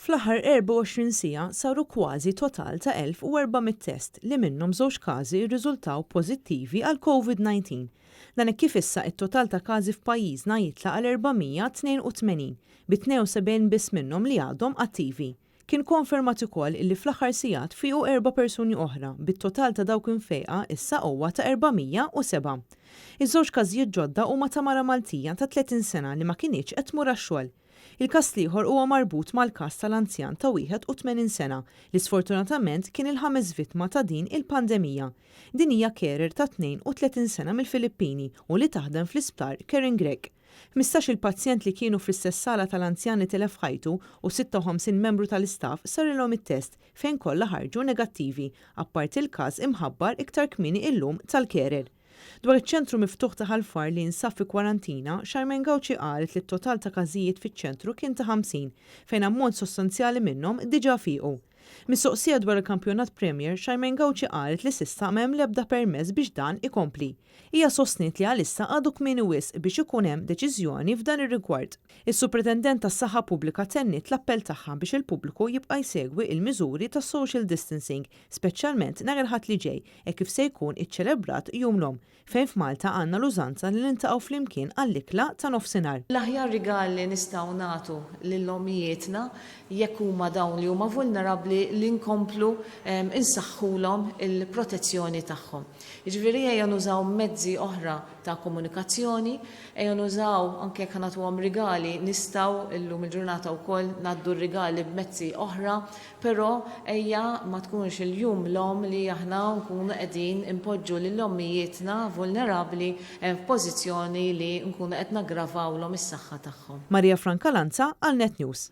Fl-aħħar 24 siegħa saru kważi total ta' 1,400 test li minnhom żewġ każi rriżultaw pożittivi għal Covid-19. Dan hekk kif issa t-total ta' każi f'pajjiżna jitla' għal 482, bi 72 biss minnhom li għadhom attivi. Kien konfermat ukoll illi fl-aħħar sigħat fiequ erba' persuni oħra, bit-total ta' dawk imfejqa issa huwa ta' 407. Iż-żewġ każijiet ġodda huma ta' mara Maltija ta' 30 sena li ma kinitx qed tmur għax-xogħol. Il-każ l-ieħor huwa marbut mal-każ tal-anzjan ta' 81 sena li sfortunatament kien il-ħames vittma ta' din il-pandemija. Din hija carer ta' 32 sena mill-Filippini u li taħdem fl-isptar Karen Grech. Ħmistax-il pazjent li kienu fl-istess sala tal-anzjan li tilef ħajtu u 56 membru tal-istaff sarilhom it-test fejn kollha ħarġu negattivi, apparti l-każ imħabbar iktar kmieni illum tal-carer. Dwar iċ-ċentru miftuħ ta' Ħal Far li jinsab fi kwarantina, Charmaine Gauci qalet li t-total ta' każijiet fiċ-ċentru kien ta' 50, fejn ammont sostanzjali minnhom diġà fiequ. Mistoqsija dwar il-Kampjonat Premier, Charmaine Gauci qalet li s'issa ma hemm l-ebda permess biex dan ikompli. Hija sostniet li għalissa għadu kmieni wisq biex ikun hemm deċiżjoni f'dan ir-rigward. Is-Supretendent tas-Saħħa Pubblika tenniet l-appell tagħha biex il-pubbliku jibqa' jsegwi l-miżuri ta' social distancing, speċjalment nhar il-Ħadd li ġej, hekk kif se jkun iċċelebrat Jum l-Omm, fejn f'Malta għandna l-użanza li niltaqgħu flimkien għall-ikla ta' nofsinhar. L-aħjar rigal li nistgħu nagħtu lil ommijietna, jekk huma dawn li huma vulnerabbli, li nkomplu nsaħħulhom il-protezzjoni tagħhom. Jiġifieri ejja nużaw mezzi oħra ta' komunikazzjoni, ejja nużaw, anke jekk ħa nagħtuhom rigali, nistgħu llum il-ġurnata wkoll ngħaddu r-rigali b'mezzi oħra, Però ejja ma tkunx il-Jum l-Omm li aħna nkunu qegħdin inpoġġu lil ommijietna vulnerabbli f'pożizzjoni li nkunu qed naggravawlhom is-saħħa tagħhom. Maria Francalanza għal Net News.